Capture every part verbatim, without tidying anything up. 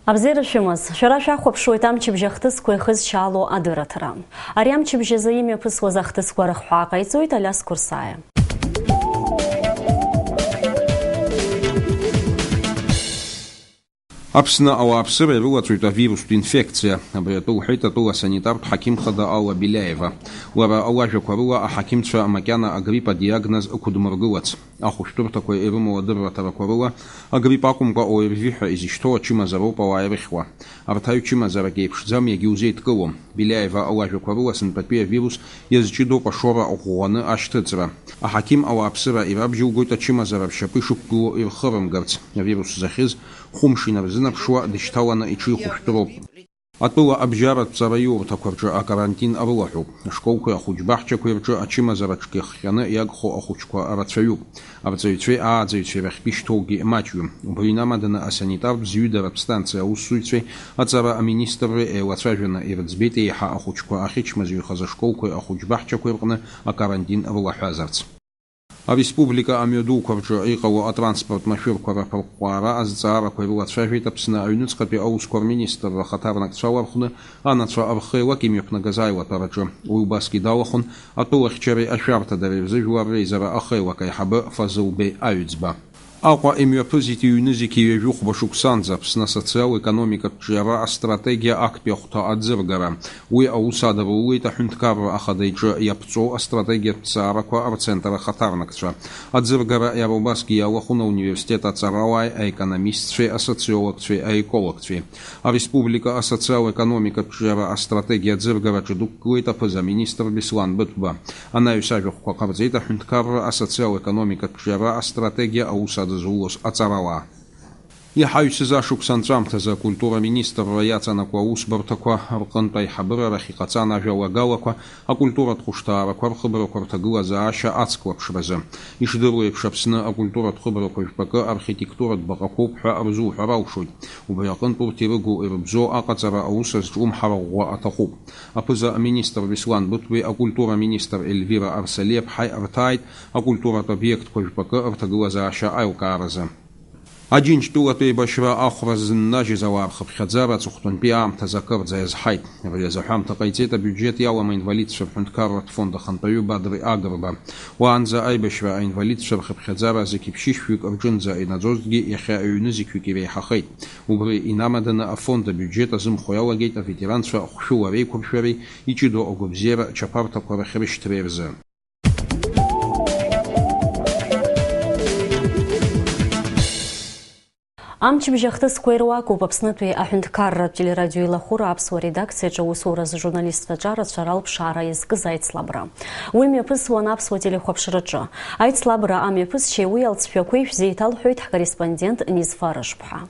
Абзиара шәымаз, шәара шәахәаԥшуеит амчыбжь ахҭысқәа ихызшьаало адырраҭара. Ари амчыбжь азы имҩаԥысуаз ахҭысқәа рыхҳәаа ҟаиҵоит Алиас Курсаиа. Аԥсны ауааԥсыра ирылаҵоит авирустә инфекциа. Абри атәы лҳәеит атәыла асанитартә ҳақьым хада Алла Беляева. Лара лажәақәа рыла, аҳақьымцәа макьана агрипп адиагноз ықәдмыргылац. Ахәышәтәырҭақәа ирымоу адырраҭарақәа рыла, агрипп акәымкәа, ОРВИ ҳәа изышьҭоу ачымазароуп ауаа ирыхьуа. Арҭ аҩ-чымазарак еиԥшӡам, иагьиузеидкылом. Беляева лажәақәа рыла, сынтәатәи авирус иазҷыдоуп ашоура ӷәӷәаны ашьҭыҵра. Аҳақьым ауааԥсыра ирабжьылгоит ачымазара ршьапы ишықәгылоу ирхырымгарц. Авирус захьыз хәымш инарзынаԥшуа дышьҭаланы иҽихәышәтәроуп. Атәыла абжьаратә ҵараиурҭақәа рҿы акарантин рылаҳәоуп. Ашколқәеи ахәыҷбаҳчақәеи рҿы ачымазара ҿкьыхҟьаны иагхо ахәыҷқәа рацәаҩуп. Арҵаҩцәеи ааӡаҩцәеи рахьтә ишьҭоугьы маҷҩым. Убри инамаданы асанитартә зҩыдаратә станциа аусзуҩцәеи аҵара аминистрреи еилацәажәаны ирыӡбеит еиҳа ахәыҷқәа ахьычмазаҩхаз ашколқәеи ахәыҷбаҳчақәеи рҟны акарантин рылаҳәазарц. Ареспублика амҩадуқәа рҿы иҟало атранспорт машәырқәа раԥырҟәҟәаара азҵаарақәа ирылацәажәеит Аԥсны аҩныҵҟатәи аусқәа рминистрра ахаҭарнакцәа алархәны анацәа рхеилак имҩаԥнагаз аилатәараҿы. Уи убасгьы далахәын атәылахьчареи ашәарҭадареи рзы жәлар реизара ахеилак аиҳабы Фазылбеи Аҩӡба. Аҟәа имҩаԥызеит иҩны зқьи ҩажәи хәба шықәсанӡа Аԥсны асоциал-економикатә ҿиара астратегиа актәи ахәҭа аӡыргара. Уи аус адырулеит аҳәынҭқарра ахада иҿы иаԥҵоу астратегиатә ҭҵаарақәа рцентр ахаҭарнакцәа. Аӡыргара иара убасгьы иалахәын ауниверситет аҵарауааи аекономистцәеи асоциологцәеи аекологцәеи. Ареспублика асоциал-економикатә ҿиара астратегиа аӡыргараҿы дықәгылеит аԥыза-министр Беслан Быҭәба. Анаҩс ажәахәқәа ҟарҵеит аҳәынҭқарра асоциал-економикатә ҿиара астратегиа аус адызулоз аҵарауаа. Иҳаҩсыз ашықәс анҵәамҭазы акультура министрра иаҵанакуа аусбарҭақәа рҟынтә аиҳабыра рахь иҟаҵан ажәалагалақәа акультуратә хәышҭаарақәа рхыбрақәа рҭагылазаашьа ацклаԥшразы. Ишдыру еиԥш, Аԥсны акультуратә хыбрақәа жәпакы архитектуратә баҟақәоуп ҳәа рзуҳәар алшоит. Убри аҟынтә урҭ ирыгу-ирыбзоу аҟаҵара аус азҿлымҳара ӷәӷәа аҭахуп. Аԥыза-министр Беслан Быҭәбеи акультура министр Ельвира Арсалиаԥҳаи рҭааит акультуратә обиектқәа жәпакы рҭагылазаашьа аилкааразы. Аџьынџьтәылатә еибашьра ахәра зыннажьыз ауаа рхыԥхьаӡара аҵыхәтәантәи аамҭазы акырӡа иазҳаит. Абри азы аҳәамҭа ҟаиҵеит абиуџьет иалам аинвалидцәа рҳәынҭқарратә фонд ахантәаҩы Бадри Агрба. Уаанӡа аибашьра аинвалидцәа рхыԥхьаӡара зқьи ԥшьышәҩык рҿынӡа инаӡозҭгьы, иахьа ҩны-зқьҩык иреиҳахеит. Убри инамаданы афонд абиуџьет азымхо иалагеит аветеранцәа хәшәыла реиқәыршәареи иҷыдоу агәабзиара чаԥарҭақәа рахьрышьҭреи рзы. Амчыбжь ахҭысқәа ируакуп Аԥснытәи аҳәынҭқарратә телерадиоилахәыра аԥсуа редакциаҿы аусуразы ажурналистцәа аҿарацәа ралԥшаара иазкыз аицлабра. Уи мҩаԥысуан аԥсуа телехәаԥшраҿы. Аицлабра амҩаԥысшьеи уи алҵшәақәеи шәзеиҭалҳәоит ҳкорреспондент Низфа Рышԥҳа.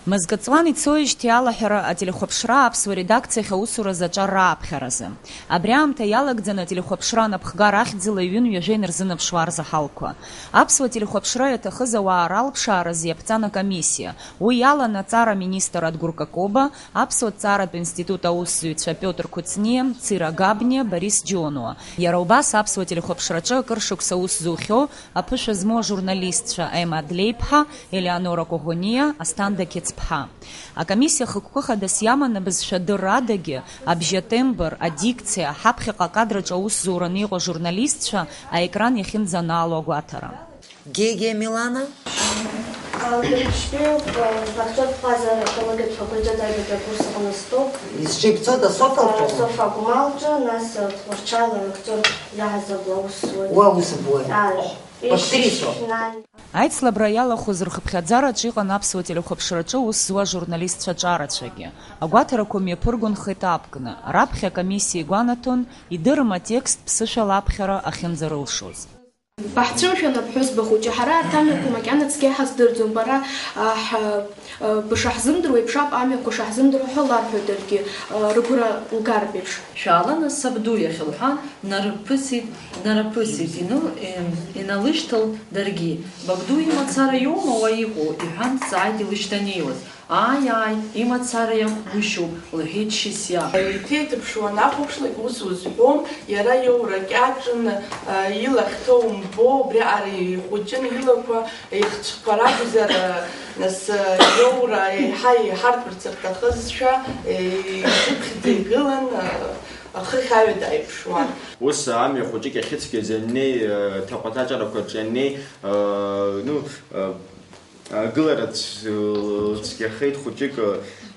Мызкы ҵуан ицоижьҭеи алаҳәара ателехәаԥшра аԥсуа редакциахь аусуразы аҿар рааԥхьаразы. Абри аамҭа иалагӡаны ателехәаԥшра анапхгара ахьӡала иҩын ҩажәа инарзынаԥшуа арзаҳалқәа. Аԥсуа телехәаԥшра иаҭахыз ауаа ралԥшааразы иаԥҵан акомиссиа. Уи иалан аҵара аминистр Адгәыр Какоба, аԥсуа ҭҵааратә институт аусзуҩцәа Пиотр Кәыҵниа, Цира Габниа, Борис Џьонуа. Иара убас аԥсуа телехәаԥшраҿы акыр шықәса аус зухьоу аԥышәа змоу ажурналистцәа Ема Адлеиԥҳа, Елеонора Коӷониа, Асҭанда Қьецԥҳа. Акомиссиа хықәкы хадас иаман абызшәа адырра адагьы, абжьатембр, адикциа, ҳаԥхьаҟа акадраҿы аусзуураны иҟоу ажурналистцәа аекран иахьынӡанаало агәаҭара. Гегиа Милана. Алгебра шәтәы, знахьчоит ԥҟаза археологиатә факультет аҩбатәи акурс аҟны стәоуп. Изҿы ибцода Софа лҿы? Софа Гәмал лҿы, нас Тҟәарчал актиор иаҳасабала аус зуеит. Уа ус буеит? Ааи. Актриса. Аицлабра иалахәыз рхыԥхьаӡараҿы иҟан аԥсуа телехәаԥшраҿы аус зуа ажурналистцәа ҿарацәагьы. Агәаҭарақәа мҩаԥыргон хеҭапкны. Раԥхьа акомиссиа игәанаҭон, идырым атекст ԥсышәала аԥхьара ахьынӡарылшоз. Баҳцәымшәан, аԥҳәызба хәыҷы, ҳара арҭ амҩақәа макьана цқьа иҳаздырӡом, бара, а, ҳа, а, бышаҳзымдыруа еиԥш ауп амҩақәа шаҳзымдыруа ҳәа ларҳәоит даргьы, а, рыгәра лгартә еиԥш. Шәаала нас сабду иахь, лҳәан, днарыԥысит, днарыԥысит, иныл-, ин-, иналышьҭалт даргьы. Бабду имацара иоума уа иҟоу? Иҳәан, дҵааит илышьҭанеиуаз. Ааи, ааи, имацара иақәгәышьоуп, лҳәеит Шьасиа. Еиҭеиҭаԥшуа нахәаԥшлак, ус узҳәом, иара иоура кьаҿын, илахь ҭоу умбо, убриаҟара ихәыҷын илақәа, ихцәқәа ракәзар, нас, иоура еиҳа еиҳартәырц рҭахызшәа, ишьыбӷьӡа игылан, ахыхь аҩада иԥшуан. Ус амҩа хәыҷык иахьыцәгьаз ианнеи, ҭаҟәаҭаҿарақәаҿ ианнеи, ну, Агылара цәгьахеит хәыҷык,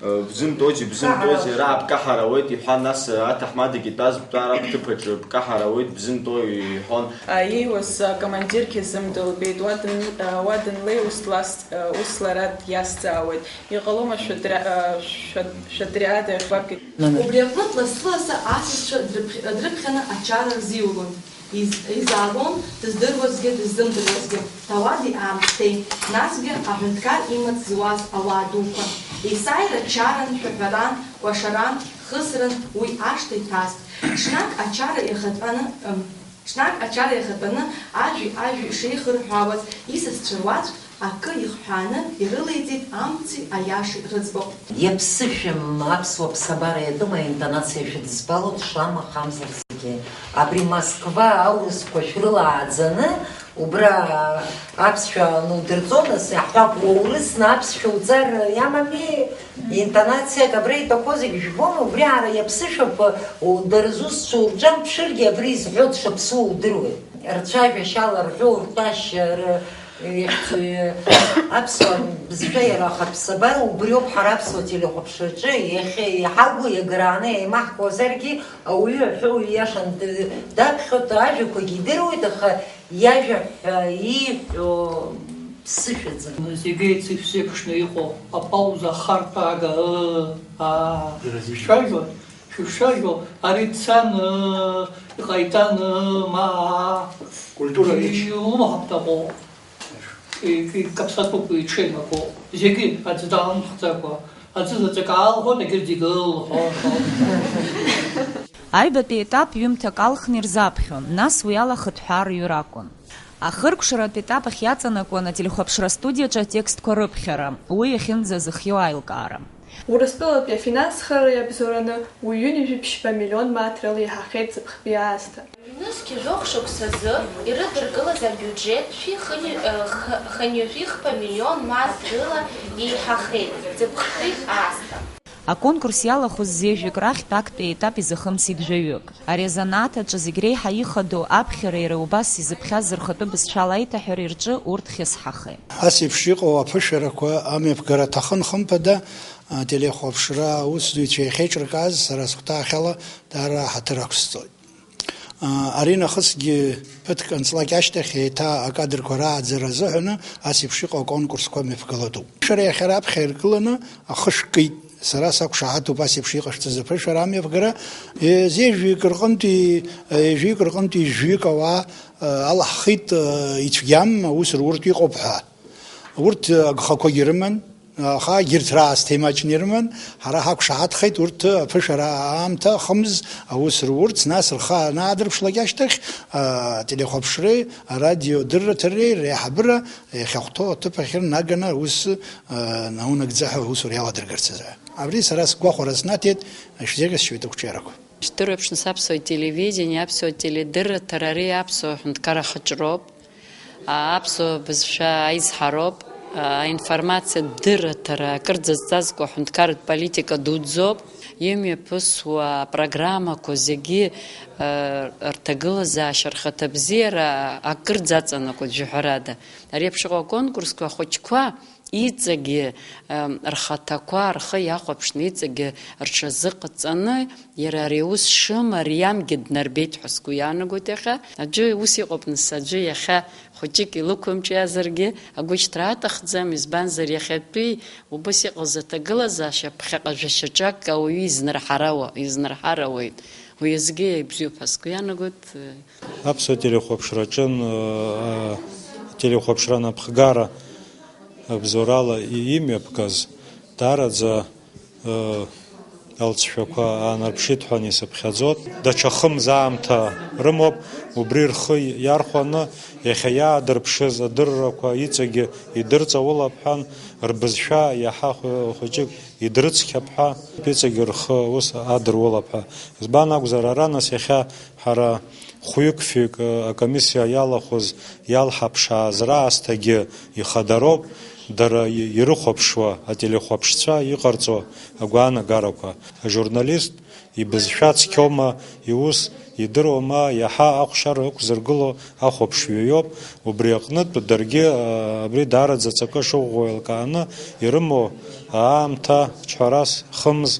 бзымтәозеи, бзымтәозеи, ара бкаҳар ауеит, иҳәан, нас аҭаҳмадагьы итәаз бтәара бҭыԥаҿы бкаҳар ауеит, бзымтәои, иҳәон. Ииуаз акомандиргьы зымдылбеит, уа дын-, уа дынлеи ус длас-, ус лара диазҵаауеит, иҟалома шәыдра-, шәа-, шәадриада иахьбабгеит? Убри аҟнытә лассы-лассы асасцәа дрыԥхь-, дрыԥхьаны ачара рзиулон. Из-, изаалон дыздыруазгьы дыззымдыруазгьы, ҭауади-аамсҭеи, насгьы аҳәынҭқар имаҵ зуаз ауаа дуқәа. Есааира чаран, шәаҳәаран, кәашаран, хысран уи ашҭа иҭаст. Ҽнак ачара иахатәаны, м, ҽнак ачара иахатәаны ажәи ажәи шеихырҳәаауаз исасцәа руаӡәк, акы ихҳәааны ирылеиҵеит амци аиашеи рыӡбахә. Иаԥсышәым, аԥсуа ԥсабара иатәым аинтонациа шәыдызбалоит, шамахамзар зегьы. Абри Москва аурысқәа шәрылааӡаны, убра аԥсшәа анудырҵо, нас, иаҳҳәап, уаурысны аԥсшәа уҵар иамами? Интонациак абра итәақәо зегь жәбома? Убри аара иаԥсышәап, дара зусҭцәоу рҿамԥшыргьы абри изҳәо дшаԥсуоу удыруеит. Рцәажәашьала рҳәоу, ртәашьа, р-, иахьцо-, аԥсуа бызшәа иара ахатә ԥсабара убриоуп ҳара аԥсуа телехәаԥшраҿы иахьа иҳагу иагарааны еимаҳкуазаргьы ауаҩы аҳәоу ииашан д-, даԥхьоит, ажәақәагьы идыруеит, аха иажәа ҳәа ииҳәо ԥсышәаӡам. Зегьы еицышәзеиԥшны иҟоу апауза ахарҭәаага, ыы, аа, шәцәажәоит. Шәыԥшаажәо, ари дцаны, иҟаиҵаны, ма, культура реч. Иумоу ҳаԥҭаҟоу, икаԥсатәуп, иҽеимакуп. Зегьы аӡә даалымхӡакәа, аӡәы заҵәык аалҳәон, егьырҭ зегьы ылҳәон. Аҩбатәи етап ҩымҭак алхны ирзаԥхьон, нас уи ала хыҭҳәаа рҩра акәын. Ахыркәшаратә етап ахь иаҵанакуан ателехәаԥшра астудиаҿы атекстқәа рыԥхьара, уи иахьынӡазыхиоу аилкаара. Урыстәылатәи афинансхара иабзоураны уи ҩынҩажәи ԥшьба миллион мааҭ рыла иаҳахьеит ҵыԥхтәи аасҭа. Ҩнызқь жәохә шықәсазы ирыдыркылаз абиуџьет шәи хынҩ-, ы, х-, хынҩажәи хԥа миллион мааҭ рыла еиҳахеит ҵыԥхтәи аасҭа. Аконкурс иалахәыз зежәҩык рахьтә актәи аетап изахымсит жәаҩык. Ари азанааҭ аҿы зегь реиҳа ихадоу аԥхьара иара убас изыԥхьаз рхатәы бызшәала аиҭаҳәара ирҿы урҭ хьысҳахеит. Ас еиԥш иҟоу аԥышәарақәа амҩаԥгара аҭахын, хымԥада, ателехәаԥшра аусзуҩцәа иахьеиҿыркааз сара сыхәҭаахьала даара ҳаҭыр ақәсҵоит. Ари нахысгьы ԥыҭк анҵлак ашьҭахь еиҭа акадрқәа рааӡара азыҳәаны ас еиԥш иҟоу аконкурсқәа мҩаԥгалатәуп. Аԥышәара иахьа раԥхьа иргыланы ахы шәкит. Сара сақәшаҳаҭуп ас еиԥш иҟашәҵаз аԥышәара амҩаԥгара. Е, зежәҩык рҟынтәи, е, ҩажәаҩык рҟынтәи жәаҩык ауаа, е, алаҳхит, е, ицәгьам, аус руртә иҟоуп ҳәа. Урҭ, е, агхақәагьы рыман, аха егьырҭ раасҭа имаҷны ирыман. Ҳара ҳақәшаҳаҭхеит урҭ аԥышәара аамҭа ахымз аус рурц, нас рхы анаадырԥшлак ашьҭахь, е, ателехәаԥшреи арадиодырраҭареи реиҳабыра иахьахәҭоу аҭыԥ ахь рнаганы аус, э, наунагӡа ҳәа аусура иаладыргарц азы. Абри сара сгәахәара снаҭеит, ишәзеиӷьасшьоит ақәҿиарақәа. Жәдыруеиԥшны аԥсуа телевидение, аԥсуа теледырраҭара, ари аԥсуа ҳәынҭқар ахаҿроуп, а, аԥсуа бызшәа аизҳароуп, а, аинформациатә дырраҭара акырӡа зҵазкуа ҳәынҭқарратә политика дуӡӡоуп, имҩаԥысуа апрограммақәа зегьы, а, рҭагылазаашьа, рхаҭабзиара акырӡа аҵанакуеит, жәаҳәарада. Ари еиԥш иҟоу аконкурсқәа ахәыҷқәа иҵегьы, ам, рхаҭақәа рхы иахәаԥшны, иҵегьы рҽазыҟаҵаны, иара ари аус шыма, ари иамгьы днарбеит ҳәа сгәы иаанагоит иахьа. Аӡәы ус иҟоуп, нас, аӡәы иахьа хәыҷык илықәымҿиазаргьы, агәышьҭра аҭахӡам, избанзар, иахьатәи убас иҟаз аҭагылазаашьа ԥхьаҟа жәа-шьаҿак ауаҩы изнарҳарауа-, изнарҳарауеит. Уи азгьы ибзиоуп ҳәа сгәы иаанагоит. Аԥсуа телехәаԥшраҿын, ы, телехәаԥшра анапхгара абзоурала и-, имҩаԥгаз, даараӡа, ы, Алҵшәақәа аанарԥшит ҳәа исыԥхьаӡоит. Даҽа хымз аамҭа рымоуп, убри рхы иархәаны, иахьа иаадырԥшыз адыррақәа иҵегьы идырҵаулап ҳәан, рбызшәа иаҳа хәы-, хәыҷык идрыцқьап ҳәа, иҵегьы рхы ус адыруалап ҳәа. Избан акәзар, ара нас иахьа ҳара хәҩык-фҩык, э, акомиссиа иалахәыз иалҳаԥшааз раасҭагьы ихадароуп, дара и-, ирыхәаԥшуа ателехәаԥшцәа иҟарҵо агәаанагарақәа. Ажурналист ибызшәа цқьоума, иус идыруама, иаҳа ахәшьара ықәзыргыло ахәаԥшҩы иоуп, убри аҟнытә даргьы, э, абри даараӡа аҵакы шыӷәӷәоу еилкааны ирымоу аамҭа, ҿҳәарас, хымз,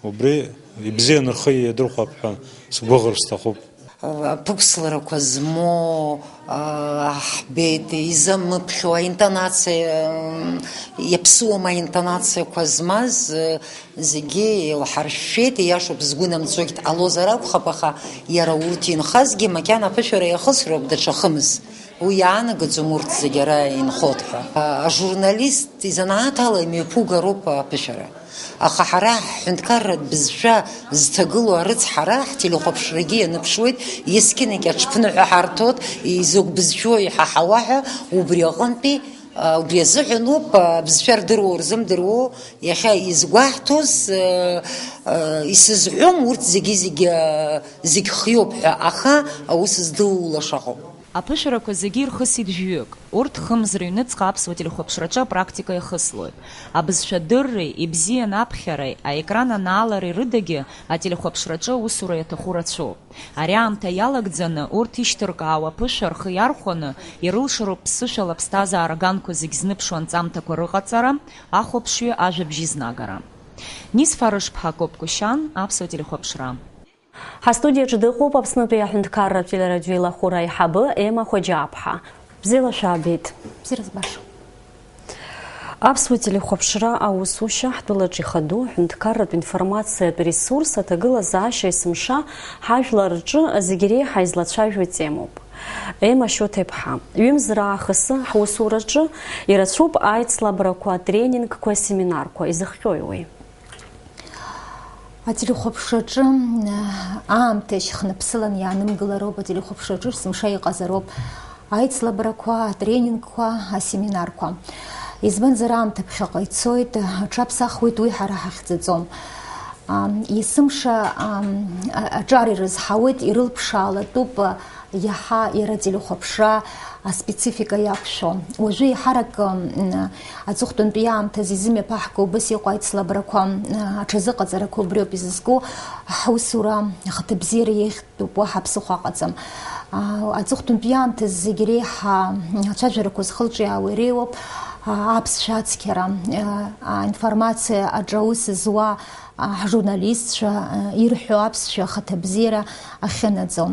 убри ибзианы рхы иадырхәап ҳәа сгәыӷыр сҭахуп. Аԥықәсларақәа змоу, а, ҳбеит, изамыԥхьо аинтонациа, м, иаԥсуам аинтонациақәа змаз, э, зегьы еилҳаршәшәеит, ииашоуп, згәы намӡогь дҟалозар акәхап, аха иара урҭ инхазгьы макьана аԥышәара иахысроуп даҽа хымз. Уи иаанагаӡом урҭ зегь ара инхоит ҳәа. А, ажурналист изанааҭ ала имҩаԥугароуп аԥышәара. Аха ҳара ҳҳәынҭқарратә бызшәа зҭагылоу арыцҳара, ҳтелехәаԥшрагьы ианыԥшуеит, есқьынагь аҽԥныҳәа ҳарҭоит, изакә бызшәоу иҳаҳауа ҳәа, убри аҟынтәи, а, убри азыҳәан ауп, а, бызшәа рдыруоу рзымдыруоу, иахьа изгәаҳҭоз, а, а, исызҳәом урҭ зегьы-зегьы, а, зегь хиоуп ҳәа, аха аус здылулаша ыҟоуп. Аԥышәарақәа зегьы ирхысит жәҩык. Урҭ хымз рыҩныҵҟа аԥсуа телехәаԥшраҿы апрактика иахыслоит. Абызшәа дырреи, ибзиан аԥхьареи, аекран анаалареи рыдагьы ателехәаԥшраҿы аусура иаҭаху рацәоуп. Ари аамҭа иалагӡаны, урҭ ишьҭыркаауа аԥышәа рхы иархәаны, ирылшароуп ԥсышәала аԥсҭазаара аганқәа зегь зныԥшуа анҵамҭақәа рыҟаҵара, ахәаԥшҩы ажәабжь изнагара. Нисфа Рышԥҳа, Коԥ Кәышьан, аԥсуа телехәаԥшра. Ҳастудиаҿы дыҟоуп Аԥснытәи аҳәынҭқарратә телерадиоеилахәыра аиҳабы Ема Хоџьааԥҳа. Бзиала шәаабеит. Бзиара збаша. Аԥсуа телехәаԥшра аусушьа ҳтәылаҿ ихаду аҳәынҭқарратә информациатә ресурс аҭагылазаашьа есымша ҳажәлар рҿы зегь реиҳа излацәажәо темоуп. Ема Шьоҭа-иԥҳа, ҩымз раахыс ҳусураҿы ирацәоуп аицлабрақәа, атренингқәа, асеминарқәа. Изыхҟьои уи? Ателехәаԥшраҿы, э, аамҭа шьхныԥсылан иаанымгылароуп, ателехәаԥшраҿы есымша иҟазароуп аицлабрақәа, атренингқәа, асеминарқәа. Избанзар, аамҭа ԥхьаҟа ицоит, аҽаԥсахуеит, уи ҳара ҳахьӡаӡом. Ам, есымша, ам, а-, аҿар ирызҳауеит, ирылԥшаалатәуп, иаҳа иара ателехәаԥшра аспецифика иақәшәо. Уажәы еиҳарак, м, аҵыхәтәантәи аамҭазы изымҩаԥаҳго убыс иҟоу аицлабрақәа, м, аҽазыҟаҵарақәа убриоуп изызку, ҳусура ахаҭабзиара иахьтәуп, уаҳа ԥсыхәа аҟаӡам. А, аҵыхәтәантәи аамҭазы зегь реиҳа ацәажәарақәа зхылҿиаауа иреиуоуп, а, аԥсшәа ацқьара, а, аинформациа аҿы аус зуа, а, ҳжурналистцәа, а, ирҳәо аԥсшәа ахаҭабзиара ахьынаӡо.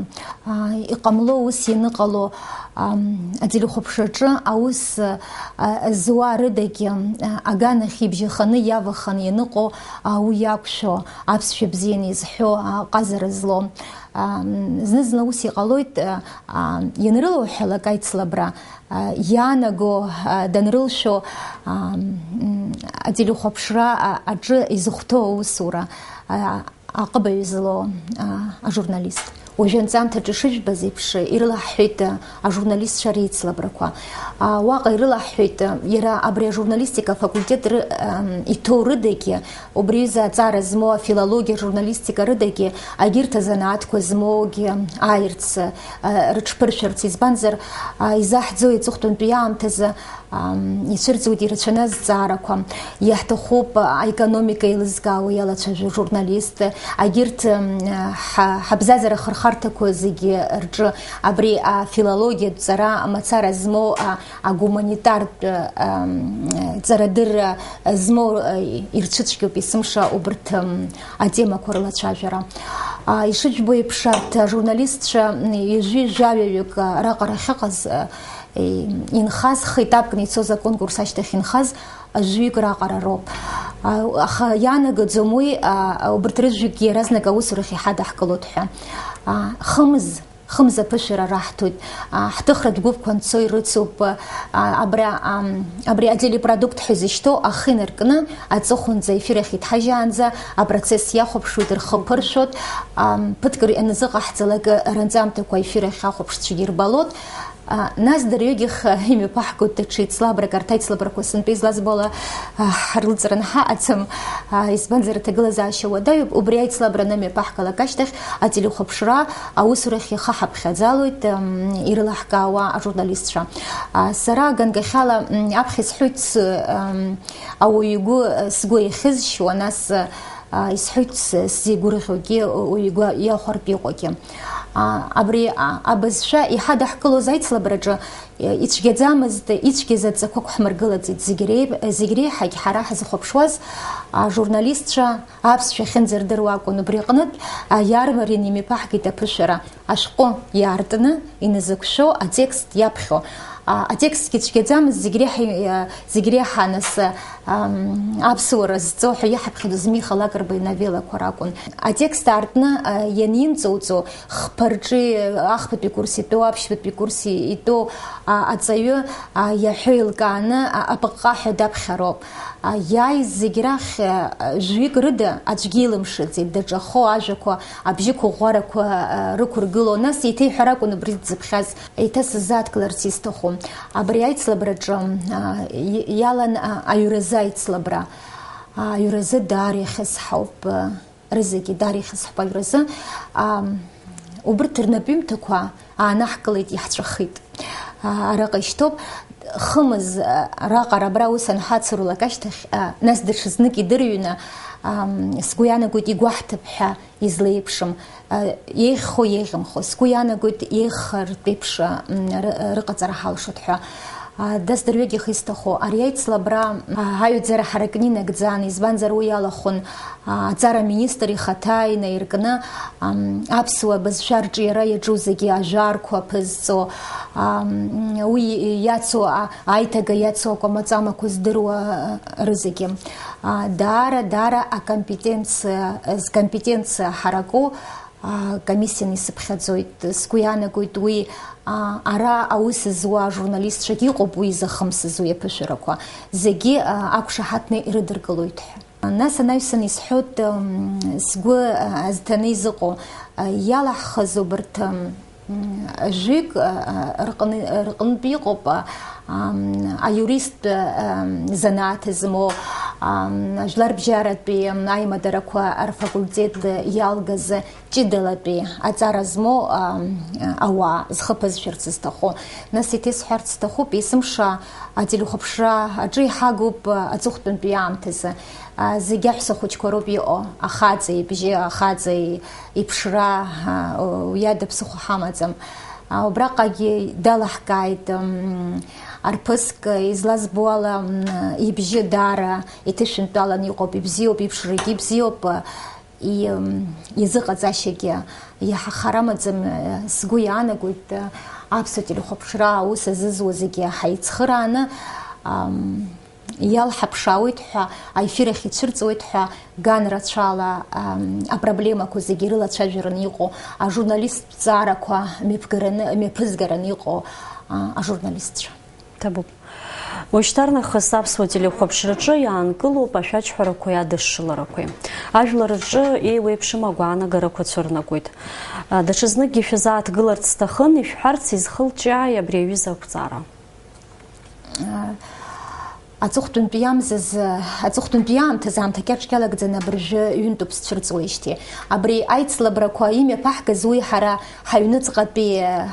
А, иҟамло ус ианыҟало, ам, ателехәаԥшраҿы аус, а, зуа рыдагьы, а, аганахь ибжьаханы иаваханы ианыҟоу, а, уи иақәшәо, аԥсшәа бзианы изҳәо, а, ҟазара злоу. Ам, зны-зынла ус иҟалоит, а, а, ианрылоуҳәалак аицлабра, а, иаанаго, а, данрылшәо, а, м, ателехәаԥшра, а, аҿы изыхәҭоу аусура, а, аҟыбаҩ злоу, а, ажурналист. Уажәы анҵамҭаҿы ишыжәбаз еиԥш, ирылаҳҳәеит, а, ажурналистцәа реицлабрақәа. А, уаҟа ирылаҳҳәеит, а, иара абри ажурналистика афакультет ры-, ам, иҭоу рыдагьы, убри аҩыза аҵара змоу афилологиа, ажурналистика рыдагьы, агьырҭ азанааҭқәа змоугьы ааирц, а, рыҽԥыршәарц, избанзар, а, изаҳӡои аҵыхәтәантәи аамҭазы, ам, ицәырҵуеит ирацәаны азҵаарақәа. Иаҳҭахуп аекономика еилызкаауа иалацәажәо журналист, агьырҭ, ам, ҳа-, ҳабзазара ахырхарҭақәа зегьы рҿы абри афилологиатә ҵара мацара змоу, а, агуманитартә, ам, ҵарадырра змоу, а, ирцәыцәгьоуп есымша убырҭ, ам, атемақәа рылацәажәара. А, ишыжәбо еиԥш, арҭ ажурналистцәа, м, ҩажәи жәаҩаҩык, а, раҟара ахьыҟаз, а, и-, инхаз, хы иҭабкны ицоз аконкурс ашьҭахь инхаз, а, жәаҩык раҟара роуп. А, аха иаанагаӡом уи, а, убырҭ рыжәҩыкгьы иаразнак аусурахь иҳадаҳкылоит ҳәа. А, хымз Хымз аԥышәара раҳҭоит. А, ҳҭыхратә гәыԥқәа анцо ирыцуп. А, абра, ам, абри ателепродукт ҳәа изышьҭоу ахы инаркны, аҵыхәанӡа ефир ахь иҭҳажьаанӡа апроцесс иахәаԥшуеит, рхы ԥыршәоит. Ам, ԥыҭк р-, ианазыҟаҳҵалак, ранҵамҭақәа ефир ахь ахәаԥшцәагьы ирбалоит. А, нас дырҩегьых, а, имҩаԥаҳгоит даҽа еицлабрак, арҭ аицлабрақәа сынтәа излазбо ала, а, ҳрылҵраны ҳаҟаӡам, а, избанзар, аҭагылазаашьа уадаҩуп, убри аицлабра анымҩаԥаҳгалак ашьҭахь ателехәаԥшра аусурахь ихы ҳаԥхьаӡалоит, ам, ирылаҳкаауа ажурналистцәа. А, сара ганкахьала, м, аԥхьа исҳәоит, с-, ам, ауаҩы игәы, сгәы иахьызшьуа, нас, а, исҳәоит с-, сзеигәырӷьогьы, уаҩы игәы иахәартә иҟоугьы. А, абри, а, абызшәа иҳадаҳкылоз аицлабраҿы, э, ицәгьаӡамызт, ицәгьаз адҵақәак ҳмыргылаӡеит. Зегь реип-, зегь реиҳагь ҳара ҳзыхәаԥшуаз, а, ажурналистцәа аԥсшәа ахьынӡардыруа акәын. Убри аҟнытә, а, иаармарианы имҩаԥаҳгеит аԥышәара. Ашәҟәы иаартны иназықәшәо атекст иаԥхьо. А, атекстгьы цәгьаӡамызт, зегь реиҳа, а, зегь реиҳа нас, а, ам, аԥсуара зҵо ҳәа иаҳаԥхьаӡоз Миха Лакрба иновеллақәа ракәын. Атекст аартны, а, ианинҵоуҵо, хԥа рҿы, ахԥатәи курс итәоу, аԥшьбатәи курс итәоу, а, аҵаҩы, а, иаҳәо еилкааны, а, апыҟҟаҳәа даԥхьароуп. А, иааиз зегь рахь, а, жәҩык рыда аӡәгьы илымшаӡеит, даҿахо ажәақәа, абжьықәыӷәӷәарақәа, а, рықәыргыло, нас еиҭа иҳәаракәын убри дзыԥхьаз, еиҭа сыззааҭгыларц исҭаху. Абри аицлабраҿы, а, и-, иалан, а, аҩразы аицлабра. А, аҩразы даара иахьысҳауп, а, рызегьы, даара иахьысҳауп аҩразы. А, убырҭ рнапҩымҭақәа аанаҳкылеит, иаҳҵәахит. А, араҟа ишьҭоуп. Хымз, а, раҟара абра ус анҳацыруалак ашьҭахь, а, нас даҽазнык идырҩны, ам, сгәы иаанагоит игәаҳҭап ҳәа излеиԥшым, а, еиӷьхо, еиӷьымхо, сгәы иаанагоит еиӷьхартә еиԥш, а, м, ры-, рыҟаҵара ҳалшоит ҳәа. А, дас дырҩегьых исҭаху, ари аицлабра, а, аҩаӡара ҳаракны инагӡан, избанзар уи иалахәын, а, аҵара аминистр ихаҭа инаиркны, ам, аԥсуа бызшәа арҿиара иаҿу зегьы ажәарқәа ԥызҵо, ам, уи иацу, а, аиҭага иацу акәамаҵамақәа здыруа, а, рызегьы. А, даара, даара акомпетенциа, зкомпетенциа ҳараку, а, комиссианы исыԥхьаӡоит. Сгәы иаанагоит уи, а, ара аус зуа ажурналистцәагьы ыҟоуп уи изахымсыз уи аԥышәарақәа. Зегьы, а, ақәшаҳаҭны ирыдыркылоит ҳәа. Нас анаҩсан исҳәоит, м, сгәы, а, азҭаны изыҟоу, а, иалаҳхыз убарҭ, м, м, жәҩык, а, а, рҟны-, рҟынтә иҟоуп, а, ам, аиуристтә, ам, занааҭ змоу, ам, ажәларбжьаратәи, ам, аимадарақәа рфакультет иалгаз ҷыдалатәи аҵара змоу, ам, ауаа зхы ԥызшәарц зҭаху. Нас еиҭа исҳәарц сҭахуп, есымша ателехәаԥшра аҿы иҳагуп, а, аҵыхәтәантәи аамҭазы. А, зегь аҳәса хәыҷқәа роуп иҟоу, ахаҵа ибжьы, ахаҵа и-, иԥшра, а, уи ада ԥсыхәа ҳамаӡам. А, убраҟагьы далаҳкааит, м, арԥыск, излазбо ала, м, ибжьы даара иҭышәынтәалан иҟоуп, ибзиоуп, иԥшрагьы бзиоуп, и-, м, изыҟаҵашьагьы иаҳа хар амаӡам, сгәы иаанагоит, аԥсуа телехәаԥшра аус азызуа зегьы ҳаицхырааны, ам, иалҳаԥшаауеит ҳәа, аефир ахь ицәырҵуеит ҳәа, ган рацәала, ам, апроблемақәа зегьы ирылацәажәараны иҟоу ажурналисттә ҵаарақәа мҩаԥгараны, мҩаԥызгараны иҟоу, а, ажурналистцәа. Ҭабуп. Уажәшьҭарнахыс аԥсуа телехәаԥшраҿы иаанкылоуп ашәаџьҳәарақәеи адышшыларақәеи. Ажәлар рҿы еиуеиԥшым агәаанагарақәа цәырнагоит. А, даҽазныкгьы шәазааҭгыларц сҭахын, ишәҳәарц изхылҿиааи абри аҩыза ақәҵара? Аҵыхәтәантәи иамзазы, аҵыхәтәантәи аамҭазы аамҭа кьаҿ иалагӡаны абыржәы ҩынтәуп сцәырҵуеижьҭеи. Абри аицлабрақәа имҩаԥаҳгаз уи ҳара ҳаҩныҵҟатәи,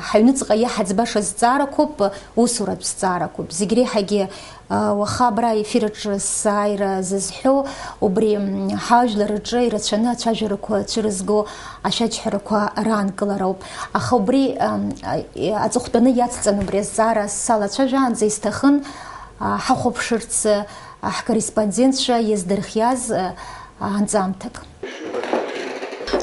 ҳаҩныҵҟа иаҳаӡбаша зҵаарақәоуп, усуратә зҵаарақәоуп. Зегь реиҳагьы, а, уаха абра аефир аҿы сааира зызҳәо, убри, м, ҳажәлар рҿы ирацәаны ацәажәарақәа цәырызго ашәаџьҳәарақәа раанкылароуп. Аха убри, ам, а, аҵыхәтәаны иацҵан убри азҵаара салацәажәаанӡа исҭахын, а, ҳахәаԥшырц, а, ҳкорреспондентцәа иаздырхиаз, а, анҵамҭак.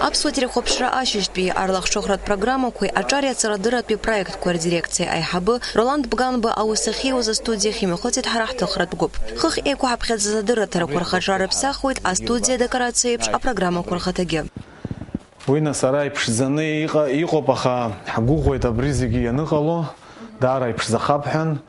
Аԥсуа телехәаԥшра ашьыжьтәи арлахҿыхратә программақәеи аҿари аҵарадырратәи проектқәа рдирекциа аиҳабы Роланд Бганба аус ахьиуаз астудиахь имҩахыҵит ҳара ҳҭыхратә гәыԥ. Хыхь еиқәҳаԥхьаӡаз адырраҭарақәа рхаҿра рыԥсахуеит астудиа адекорациа еиԥш апрограммақәа рхаҭагьы. Уи, нас, ара иԥшӡаны иҟа-, иҟоуп, аха ҳгәыӷуеит абри зегьы ианыҟало, даара иԥшӡахап ҳәан,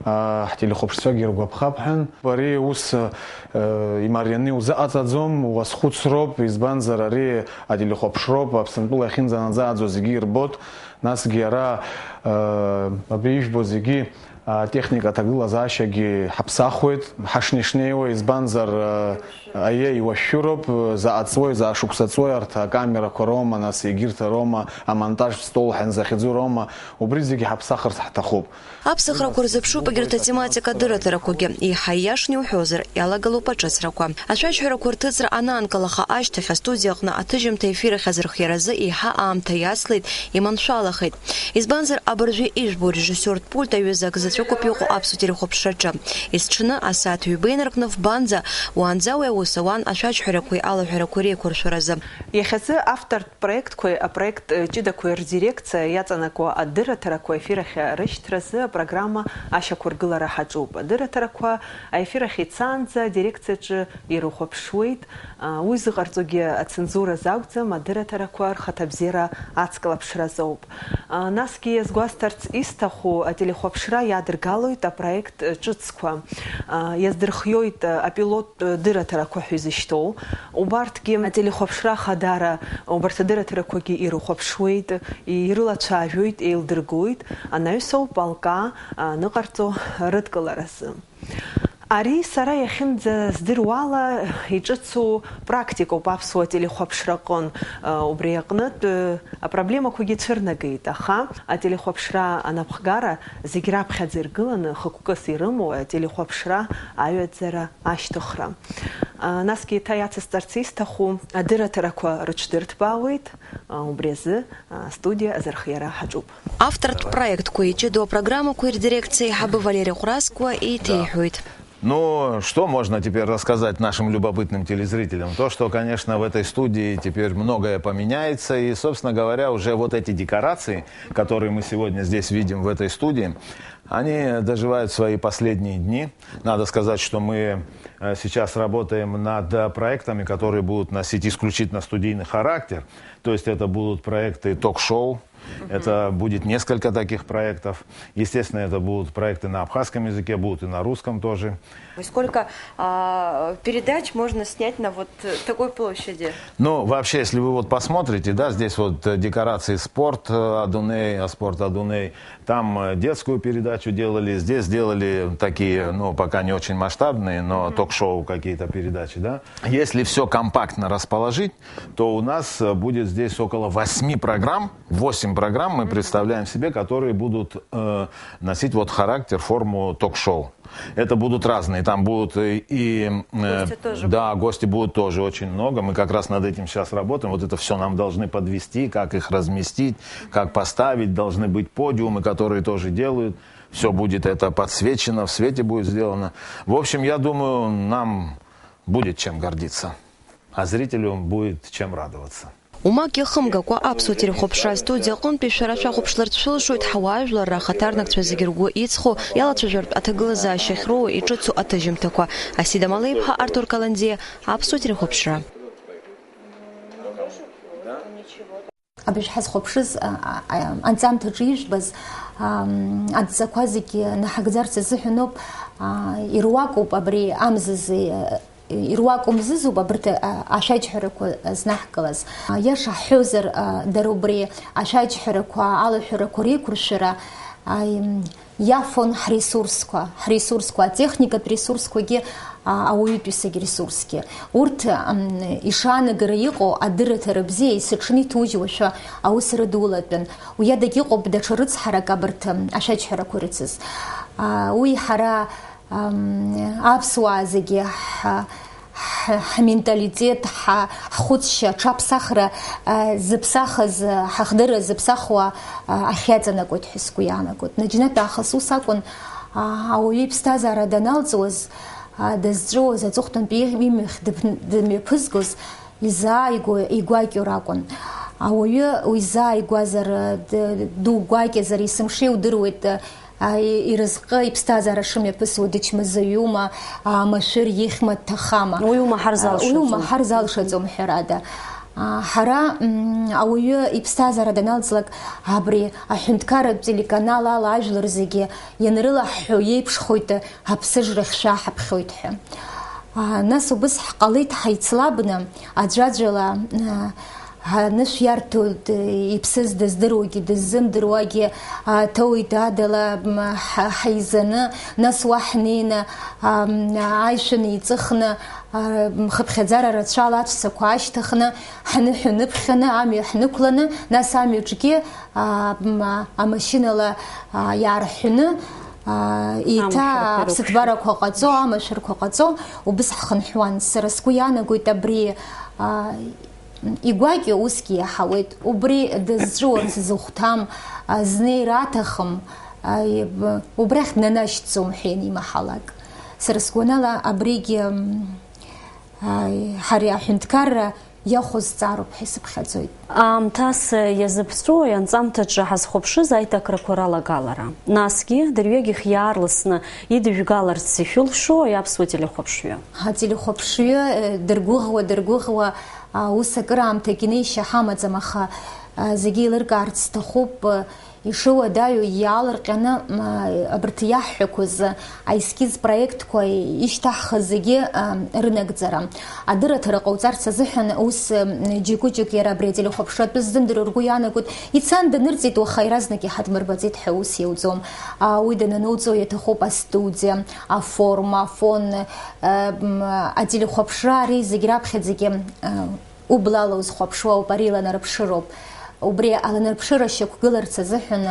аа, ҳтелехәаԥшцәагьы иргәаԥхап ҳәан. Ари ус, э, имарианы иузыҟаҵаӡом, уазхәыцроуп, избанзар, ари ателехәаԥшроуп, Аԥсынтәыла иахьынӡанаӡааӡо зегьы ирбоит, насгьы ара, э, абри ижәбо зегьы, атехника аҭагылазаашьагьы ҳаԥсахуеит, ҳашнеи-шнеиуа, избанзар, э, аиеи, иуашәшәыроуп, заҟа ҵуеи, заҟа шықәса ҵуеи арҭ акамерақәа роума, нас егьырҭ роума, амонтаж стол ҳәа инзахьӡу роума, убри зегьы ҳаԥсахырц ҳҭахуп. Аԥсахрақәа рзыԥшуп егьырҭ атематика адырраҭарақәагьы. Еиҳа ииашаны иуҳәозар, иалагалоуп аҿыцрақәа. Ашәаџьҳәарақәа рҭыҵра анаанкылаха ашьҭахь, астудиа аҟны аҭыжьымҭа ефир ахь азырхиаразы еиҳа аамҭа иацлеит, иманшәалахеит. Избанзар, абыржәы ижәбо режиссиортә пульт аҩыза ак заҵәыкоуп иҟоу аԥсуа телехәаԥшраҿы. Есҽны асааҭ ҩба инаркны фбанӡа, уаанӡа уи аус ауан ашәаџьҳәарақәеи алаҳәарақәеи реиқәыршәаразы. Иахьазы автортә проектқәеи апроект, э, ҷыдақәеи рдирекциа иаҵанакуа адырраҭарақәа аефир ахь рышьҭразы апрограмма ашьақәыргылара ҳаҿуп. Адырраҭарақәа аефир ахь ицаанӡа адирекциаҿы ирыхәаԥшуеит. А, уи зыҟарҵогьы ацензуразы акәӡам, адырраҭарақәа рхаҭабзиара ацклаԥшразоуп. А, насгьы иазгәасҭарц исҭаху, ателехәаԥшра иадыргалоит апроект ҿыцқәа. А, иаздырхиоит, а, апилоттә дырраҭарақәа ҳәа изышьҭоу. Убарҭгьы ателехәаԥшра хадара, убарҭ адырраҭарақәагьы ирыхәаԥшуеит, ирылацәажәоит, еилдыргоит анаҩсоуп алкаа, а, ныҟарҵо рыдкыларазы. Ари сара иахьынӡаздыруала иҿыцу практикоуп аԥсуа телехәаԥшраҟын. Убри аҟнытә апроблемақәагьы цәырнагеит, аха ателехәаԥшра анапхгара зегь раԥхьаӡа иргыланы хықәкыс ирымоу ателехәаԥшра аҩаӡара ашьҭыхра. Насгьы еиҭа иацысҵарц исҭаху адырраҭарақәа рыҽдырҭбаауеит, убри азы астудиа азырхиара ҳаҿуп. Автортә проектқәеи ҷыдоу апрограммақәеи рдирекциа аиҳабы Валери Ҟәрасқуа еиҭеиҳәоит. Ну, что можно теперь рассказать нашим любопытным телезрителям? То, что, конечно, в этой студии теперь многое поменяется, и, собственно говоря, уже вот эти декорации, которые мы сегодня здесь видим в этой студии, они доживают свои последние дни. Надо сказать, что мы, э, сейчас работаем над, э, проектами, которые будут носить исключительно студийный характер. То есть это будут проекты ток-шоу, это будет несколько таких проектов. Естественно, это будут проекты на абхазском языке, будут и на русском тоже. И сколько, а, передач можно снять на вот, э, такой площади? Ну, вообще, если вы вот посмотрите, да, здесь вот, э, декорации спорт, э, Адуней, а спорт Адуней, там, э, детскую передачу делали, здесь делали такие, ну, пока не очень масштабные, но ток-шоу какие-то передачи, да. Если всё компактно расположить, то у нас, э, будет здесь около восьми программ. Восемь программ мы представляем себе, которые будут, э, носить вот характер, форму ток-шоу. Это будут разные, там будут и, и, э, гости тоже. Да, гости будут тоже очень много. Мы как раз над этим сейчас работаем. Вот это всё нам должны подвести, как их разместить, как поставить. Должны быть подиумы, которые тоже делают. Всё будет это подсвечено, в свете будет сделано. В общем, я думаю, нам будет чем гордиться, а зрителю будет чем радоваться. Умак иахымгакәа аԥсуа телехәаԥшра астудиа аҟынтәи шәара шәахәаԥшларц шәылшоит ҳауаажәларра ахаҭарнакцәа зегьы ргәы иҵхо, иалацәажәартә аҭагылазаашьа ахьроуа иҿыцу аҭыжьымҭақәа. Асида Малеиԥҳа, Артур Каланӡиа, аԥсуа телехәаԥшра. Абыржә ҳазхәаԥшыз, а, а, а, анҵамҭаҿы ижәбаз, ам, адҵақәа зегьы наҳагӡарц азыҳәаноуп, а, ируакуп абри амзызы, а, ируак умзызуп абырҭ, а, ашәаџьҳәарақәа знаҳкылаз. А, иаша ҳҳәозар, а, дара убри ашәаџьҳәарақәа, алаҳәарақәа реиқәыршәара, а, им, иафон ҳресурсқәа, ҳресурсқәа, атехникатә ресурсқәагьы, а, ауаҩытәыҩсагь ресурсгьы. Урҭ, м, ишаанагара иҟоу адырраҭара бзиа есыҽны иҭужьуашәа аус рыдулатәын. Уи адагь иҟоуп даҽа рыцҳарак абарҭ, м, ашәаџьҳәарақәа ирыцыз. А, уи ҳара, м, аԥсуаа зегьы ҳ-, ҳ-, ҳменталитет, ҳа-, ҳхәыцшьа, ҽаԥсахра, а, зыԥсахыз, а, ҳахдырра зыԥсахуа, а, ахь иаҵанакуеит ҳәа сгәы иаанагоит. Наџьнатә аахыс ус акәын, а, ауаҩы иԥсҭазаара даналҵуаз, а, дызҵәыуаз аҵыхәтәантәи имҩахь дыԥн-, дымҩаԥызгоз, изааигәа игәакьоу ракәын. Ауаҩы уизааигәазар, д-, дугәакьазар, есымша иудыруеит, а, и-, иразҟы иԥсҭазаара шымҩаԥысуа дычмазаҩума, а, машәыр ихьма дҭахама. Уи умаҳар залшаӡом. Уи умаҳар залшаӡом, ҳәарада. Ҳара ауаҩы иԥсҭазаара даналҵлак, абри аҳәынҭқарратә телеканал ала ажәлар зегьы ианрылаҳҳәо иеиԥшхоит, аԥсыжрахь шәаҳаԥхьоит ҳәа. Нас убыс ҳҟалеит ҳаицлабны, аӡәаӡәала анышә иарҭоит, иԥсыз дыздыруагьы дыззымдыруагьы, ҭоуи дадала ҳаизаны, нас уа ҳнеины, аишәа неиҵыхны, хыԥхьаӡара рацәала аҵәцақәа ашьҭыхны, ҳныҳәа ныԥхьаны, амҩа ҳнықәланы, нас амҩаҿгьы амашьынала иаарҳәны, еиҭа аԥсыҭбарақәа ҟаҵо, амашәырқәа ҟаҵо, убыс ҳхынҳәуан. Сара сгәы иаанагоит абри игәакьоу усгьы иаҳауеит. Убри дызҵәыуарц зыхәҭам, знеира аҭахым, убрахь днанашьҭӡом ҳәа ианимаҳалак. Сара сгәанала, абригьы ҳари аҳәынҭқарра иахәо зҵаароуп ҳәа исыԥхьаӡоит. Аамҭас иазыԥҵәои анҵамҭаҿы ҳазхәаԥшыз аиҭакрақәа ралагалара? Насгьы, дырҩегьых иаарласны идыжәгаларц ишәылшои аԥсуа телехәаԥшҩы? Ателехәаԥшҩы дыргәыӷуа, дыргәыӷуа, ус акыраамҭагь инеишьа ҳамаӡам, аха зегьы еилыркаарц сҭахуп. Ишыуадаҩу иаалырҟьаны абарҭ иаҳҳәақәаз аескиз проектқәа ишьҭаҳхыз зегьы рынагӡара, адырраҭара ҟауҵарц азыҳәан ус џьыкәыџьык иара абри ателехәаԥшра атәы ззымдыруа ргәы иаанагоит, ицан данырҵеит, уаха иаразнак иҳадмырбаӡеит ҳәа ус иауӡом. Уи данануҵо иаҭахуп астудиа, аформа, афон, ателехәаԥшра, ари зегь раԥхьаӡагьы Ублала узхәаԥшуа ауп, ари иланарԥшыроуп. Убри аланарԥшыра шьақәгыларц азыҳәан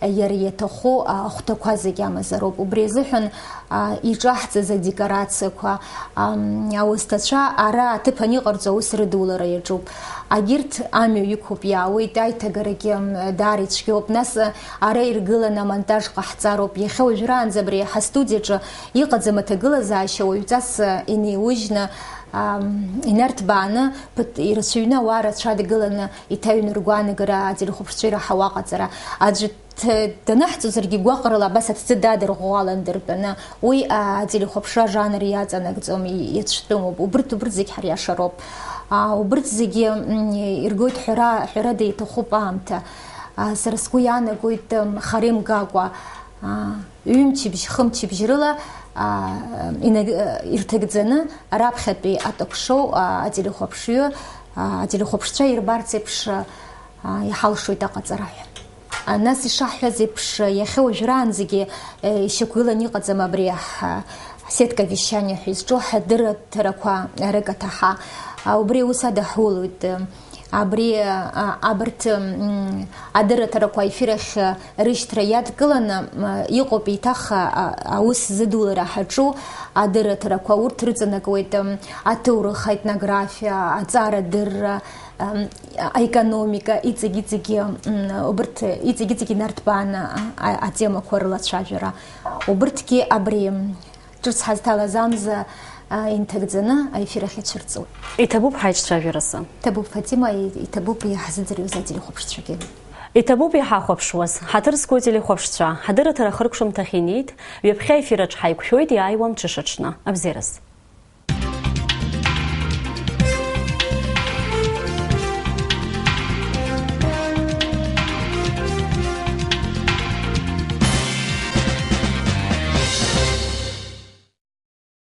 иара иаҭаху ахәҭақәа зегь амазароуп. Убри азыҳәан иҿаҳҵаз адекорациақәа, аусҭацәа ара аҭыԥ аниҟарҵо аус рыдулара иаҿуп. Агьырҭ амҩа иқәуп, иаауеит, аиҭагарагьы даара ицәгьоуп. Нас ара иргыланы амонтаж ҟаҳҵароуп. Иахьа уажәраанӡа абри ҳастудиаҿы иҟаӡам аҭагылазаашьа уаҩҵас инеиужьны, инарҭбааны, ԥыҭ ирацәаҩны ауаа рацәа дгыланы иҭаҩны ргәаанагара ателехәаԥшцәа ираҳауа аҟаҵара. Аӡәы данаҳҵозаргьы гәаҟрала абас аҭӡы дадырӷәӷәалан дыртәаны, уи ателехәаԥшра ажанр иаҵанакӡом, иацәтәымуп. Убырҭ, убырҭ зегь ҳариашароуп. Убырҭ зегьы иргоит ҳәара, ҳәарада иҭахуп аамҭа. Сара сгәы иаанагоит, хара имгакәа, ҩымчыбжь, хымчыбжь рыла ирҭагӡаны раԥхьатәи аток-шоу ателехәаԥшҩы, ателехәаԥшцәа ирбарц еиԥш иҳалшоит аҟаҵара ҳәа. Нас ишаҳҳәаз еиԥш, иахьа уажәраанӡагьы ишьақәгыланы иҟаӡам абри ҳсетка вещания ҳәа изҿу ҳадырраҭарақәа рыкаҭәаҳа. Убри аус адаҳулоит. Абри, а, абарҭ, м, адырраҭарақәа аефир ахь, а, рышьҭра иадкыланы, м, иҟоуп еиҭах, а, а, аус зыдулара ҳаҿу адырраҭарақәа. Урҭ рыҵанакуеит, м, аҭоурых, аетнографиа, аҵарадырра, м, аекономика, иҵегь-иҵегь, м, убарҭ иҵегь-иҵегь инарҭбааны, а, а, атемақәа рылацәажәара. Убырҭгьы абри, м, Ҿыц ҳазҭалаз амза, а, инҭагӡаны аефир ахь ицәырҵуеит. Иҭабуп ҳаиҿцәажәарасы. Ҭабуп, Фатима, и-, иҭабуп иаҳзыӡырҩуаз ателехәаԥшцәагьы. Иҭабуп иҳахәаԥшуаз, ҳаҭыр зқәу ателехәаԥшцәа, ҳадырраҭара ахыркәшамҭахь инеит, ҩаԥхьа аефир аҿ ҳаиқәшәоит, иааиуам ҽышаҽны. Абзиараз.